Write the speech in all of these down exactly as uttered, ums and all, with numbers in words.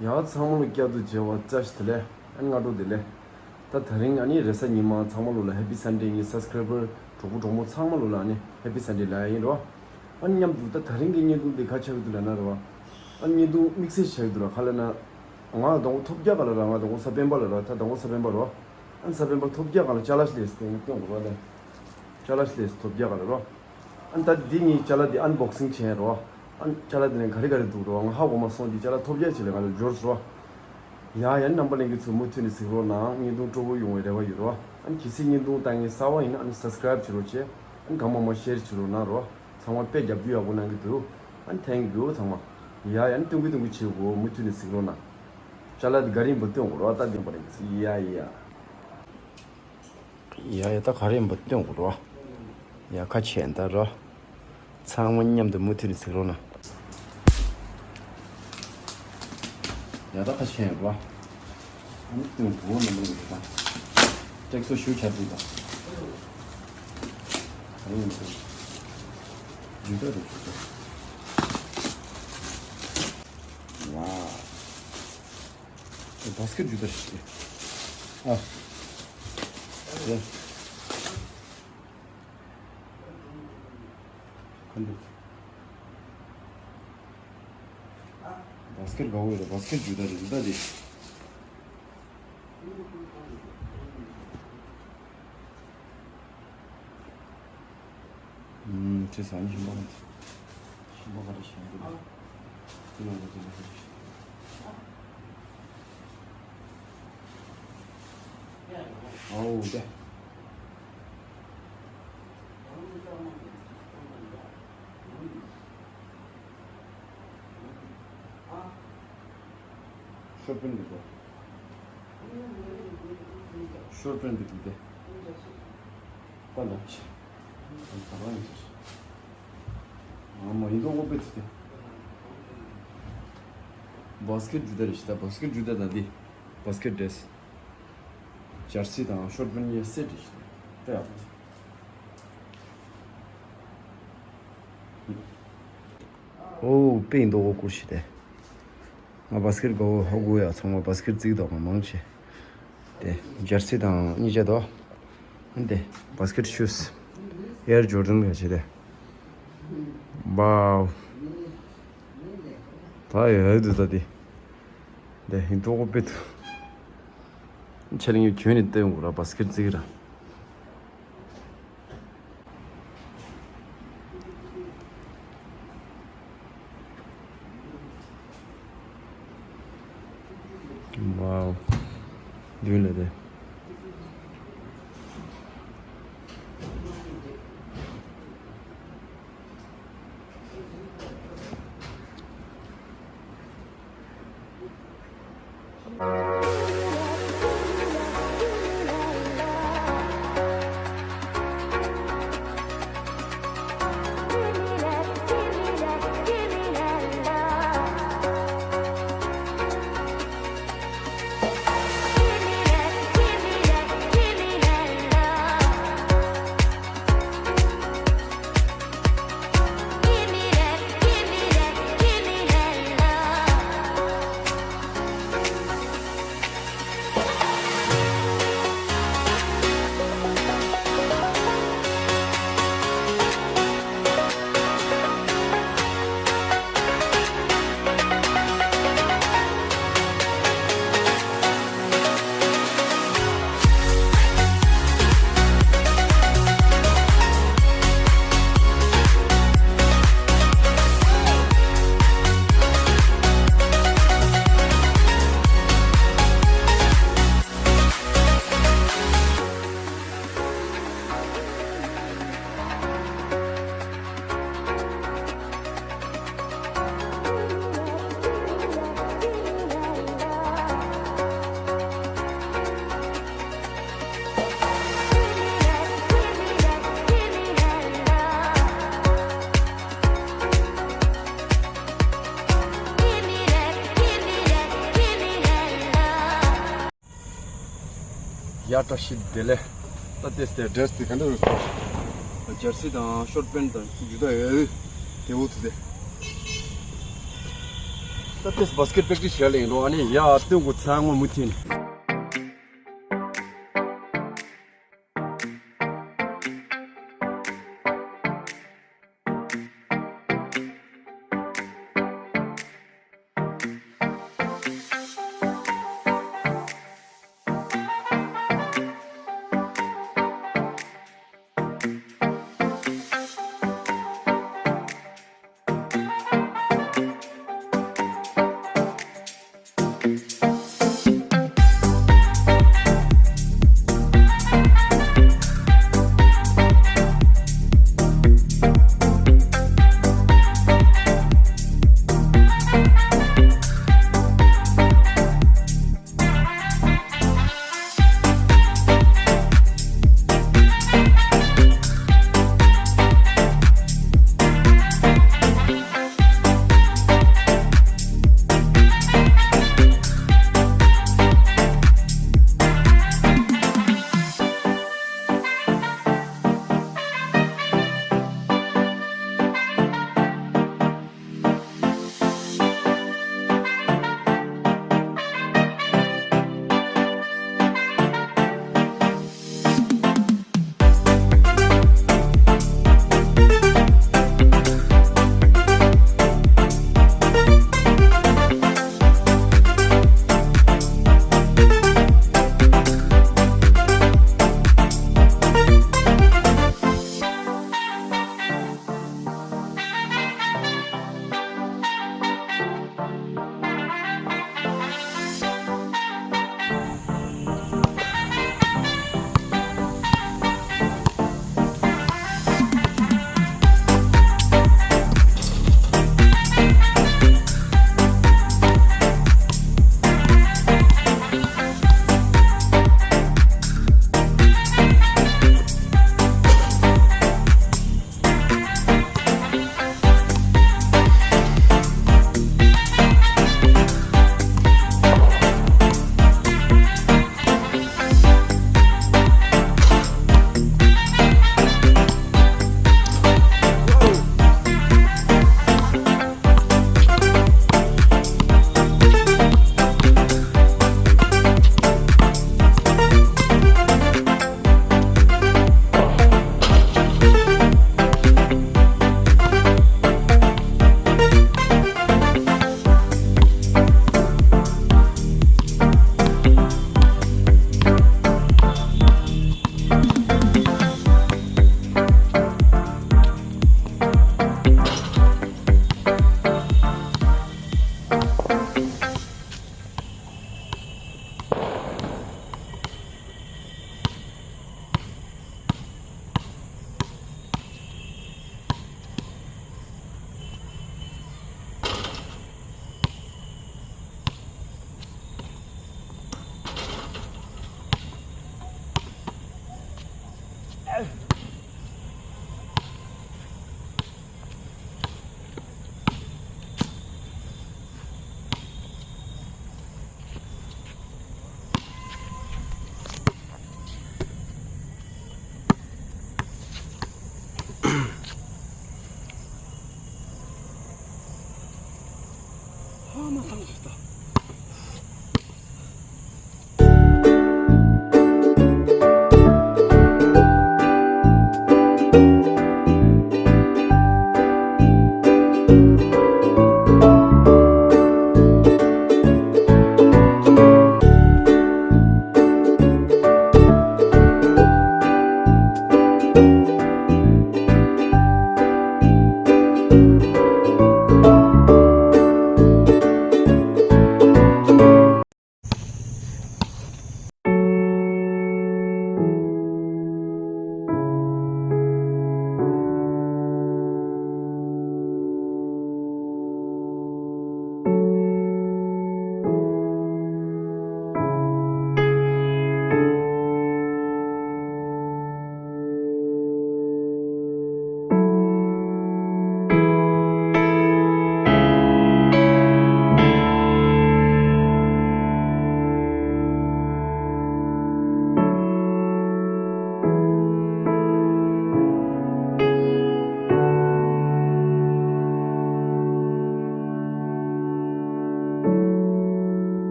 ཡ་ཚང་མ་ལོ་བསྐྱར་དུ་མཇལ་བ་བཀྲ་ཤིས་བདེ་ལེགས། ཨ་ནི་སྔ་དྲོ་བདེ་ལེགས། ད་དེ་རིང་ཨ་ནི་རེས་གཟའ་ཉི་མ་ཚང་མ་ལོ་ལ་Happy Sunday། ངའི་subscriber གྲོགས་པོ་གྲོགས་མོ་ཚང་མ་ལོ་ལ་ཨ་ནི་Happy Sunday ལབ་ཡ་ཡིན་རོ། ཨ་ནི་མཉམ་དུ་ད་དེ་རིང་གི་བརྙན་ཐུང་འདི་ག་ཆགས་ཀྱི་འདུག་ལབ་ན་རོ། ཨ་ནི་བརྙན་ཐུང་དམིགས་བསལ་ཆགས་ཀྱི་འདུག་ར། ག་ལབ་ན། ང་དང་པོ་ཐོབ་རྒྱག་ག་ལ་ར། ང་དང་པོ་གཟའ་སྤེན་པ་ལ་ར། ད་དང་པོ་གཟའ་སྤེན་པ་རོ། ཨ་ནི་གཟའ་སྤེན་པ་ཐོབ་རྒྱག་ག་ལ་ཅ་ལག་ཞིག་སླེབས་སྟེ་སྐྱོང་དགོས་ར། ད་ཅ་ལག་ཞིག་སླེབས་ཐོབ་རྒྱག་ག་ལ་རོ། ཨ་ནི་ད་འདི་ངའི་ཅ་ལག་འདི་unboxing བྱས་རོ། ཨ་ནི་ཅ་ལག་འདི་ནས་ག་རེ་ག་རེ་འདུག་རོ། ང་ཧ་གོ་མ་སོང་། འདི་ཅ་ལག་ཐོབ་རྒྱག་ཅིག་ལ་ང་ལ་འབྱོར་སོང་རོ། ཡ་ཡ་ནི་རྣམ་པ་ལྷན་རྒྱས་ཚོ་མུ་མཐུད་ནས་གཟིགས་རོགས་གནང་། བརྙན་ཐུང་སྤྲོ་པོ་ཡོང་བའི་རེ་བ་ཡོད་རོ། ཨ་ནི་གལ་སྲིད་བརྙན་ཐུང་ལྟ་མཁན་གསར་པ་ཡིན་ན་ཨ་ནི་subscribe བྱེད་རོགས་བྱེད། ཨ་ནི་གང་མང་མང་share བྱེད་རོགས་གནང་རོ། ཚང་མ་དཔེ་རྒྱབ་སྐྱོར་ཡག་པོ་གནང་གི་འདུག་ཨ་ནི་thank you ཚང་མ། ཡ་ཡ་ནི་སྟོན་གི་སྟོན་གི་བྱེད་དགོས། མུ་མཐུད་ནས་གཟིགས་རོགས་གནང་། ཅ་ལག་འདི་ག་རེ་ཡིན་པ་སྟོན་དགོས་རོ། ཨ་ད་བདེན་པ་རེད། ཡ་ཡ། ཡ་ཡ་ད་ག་རེ་ཡིན་པ་སྟོན་དགོས་རོ། ཡ་ཁ་ཕྱེ་ད་རོ། ཚང་མ་མཉམ་དུ་མུ་མཐུད་ནས་གཟིགས་རོགས་གནང་། ཡ་ད་ཁ་ཕྱེ་རོ། ཨ་ནི་སྟོན་དགོས་ནམ་ལ་ཡོད་ད། ཀྲེག་སོ་ཞུ་ཆ་རྩིས་ད། ག་རེ་ཡིན་པ། ཇུ་ད་རེད་ཇུ་ད། ཝའོ། བཱ་སི་ཀེཊ་ཇུ་ད་རེད། ཨ། རེད། ག་འདུག་བཱ་སི་ཀེཊ་དགའ་བོ་རེད། བཱ་སི་ཀེཊ་ཇུ་ད་རེད། ཇུ་ད་རེད། ཨུམ། ཁྲི་སང་ཉིན་ཞིམ་པོ་ག་རེ་ཞིམ་པོ་ག་རེ་ཞིམ་པོ་ག་རེ་ཞིམ་པོ་ག་རེ་ཞིམ་པོ། ཨའོ་དེ། ཤོར་པན་འདུག་གོ། ཤོར་པན་འདུག་གི་དེ། ད་ལབ་ཆེ། ད་ག་ཡིན་ཟེར། ཨ་མ་ཡིན་མདོག་ཁ་པོ་དེ། བཱ་སི་ཀེཊ་ཇུ་ད་རེད་ཤི་ད། བཱ་སི་ཀེཊ་ཇུ་ད་ད་དེ། བཱ་སི་ཀེཊ་འདྲས། ཇར་སི་དང་ཤོར་པན་གཉིས་སེ་ཊི་རེད་ཤི་ད། ད་ཡག་པོ། ཨོ། དཔེ་ཡིན་མདོག་ཁ་པོ་ཞིག་རེད། ང་བཱ་སི་ཀེཊ་དགའ་བོ་ཧ་གོ་ཡ། ཚང་མ་བཱ་སི་ཀེཊ་རྩེ་གི་འདུག་མང་ཆེ། དེ་ཇར་སི་དང་གཉིས་ཆ་འདུག་འདི་བཱ་སི་ཀེཊ་ཤུ་ཟི། ཨེར་ཇོར་ཌན་ག་ཞིག་རེད། ཝའོ། ད་ཡོད་འདུག་ད་དེ། དེ་ཡིན་མདོག་ཁ་པོ་དཔེ་འདུག་ཆེ་ལིང་ཡོད་གྱོན་ནས་བསྟན་དགོས་ར། བཱ་སི་ཀེཊ་རྩེ་གི་ར། ཝའོ། མདུན་ལ་དེ། ཡ་བཀྲ་ཤིས་བདེ་ལེགས། ད་ལྟའི་སྟེ་ཌེ་རེ་སི་དེ་ག་འདྲ་རེད། ཇར་སི་དང་ཤོར་པན་དང་ཇུ་ད་ཡོད། དེ་འུ་ཐུག་སྟེ། ད་ལྟ་བ་སི་ཀེཊ་པེག་ཊི་རི་སི་བྱས་ལེ་ཡིན་འགྲོ། ཨ་ནི་ཡ་སྟོན་དགོས་ཚང་མ་མུ་མཐུད་ནས།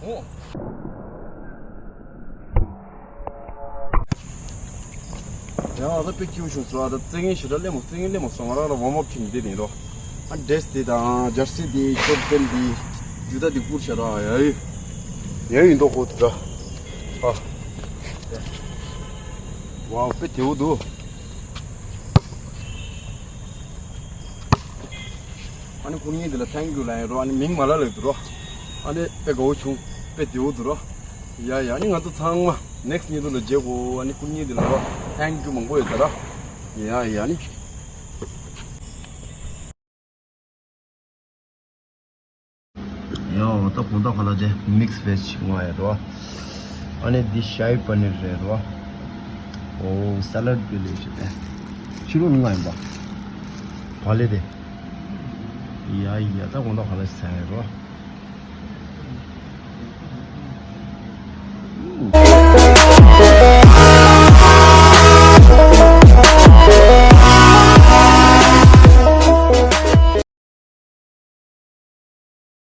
ཡང་ཨ་ད་དཔེ་སྐྱིད་པོ་བྱུང་སོང་། ཨ་ད་རྩེད་མཁན་ཞེ་དྲག་སླེབས་མ་རྩེད་མཁན་སླེབས་མ་སོང་། ང་རང་ལ་ཝརམ་ཨབ་བྱེད་ནི་འདི་ཡིན་རོ། ཨ་ཌེ་རེས་དེ་དང་ཇར་སི་དེ་ཇོར་ཌན་དེ་ཇུ་ཏ་དེ་བསྐུར་བྱས་ར། ཡ་ཡི་ཡ་ཡི་མདོག་ཁོག་ཏུ་ར། ཨ་ཝའོ་དཔེ་བདེ་པོ་འདུག་ཨ་ནི་ཁོ་གཉིས་དེ་ལ་ཐེང་ཀིའུ་ལབ་ཡིན་རོ། ཨ་ནི་མིང་མ་ལབ་ལབ་འདུག་རོ། ཨ་ནི་དཔེ་དགའ་པོ་བྱུང་། དཔེ་བདེ་པོ་འདུག་རོ། ཡ་ཡ། ཨ་ནི་ང་ཚོ་ཚང་མ་ནེག་སི་ཊི་ཉིན་ཐོ་ལ་མཇལ་དགོས། ཨ་ནི་ཁོ་གཉིས་དེ་ལ་རོ་ཐེང་ཀིའུ་མང་པོ་ཡོད་ད་ར། ཡ་ཡ། ཨ་ནི། ཡོ། ད་དགོང་དག་ཁ་ལག་དེ་མིག་སི་བེཇ་ཅིག་མངགས་ཡོད་རེད་བ། ཨ་ནི་འདི་ཤ་ཡི་པ་ནིར་རེད་བ། ཨོ་སེ་ལཌ་དཔེ་ལེགས་ཤོས་དེ། ཕྱི་ལོགས་ནས་མངགས་ཡིན་པ། བག་ལེབ་དེ། ཡ་ཡ། ད་དགོང་དག་ཁ་ལག་ཟ་ཡོད་རེད་བ།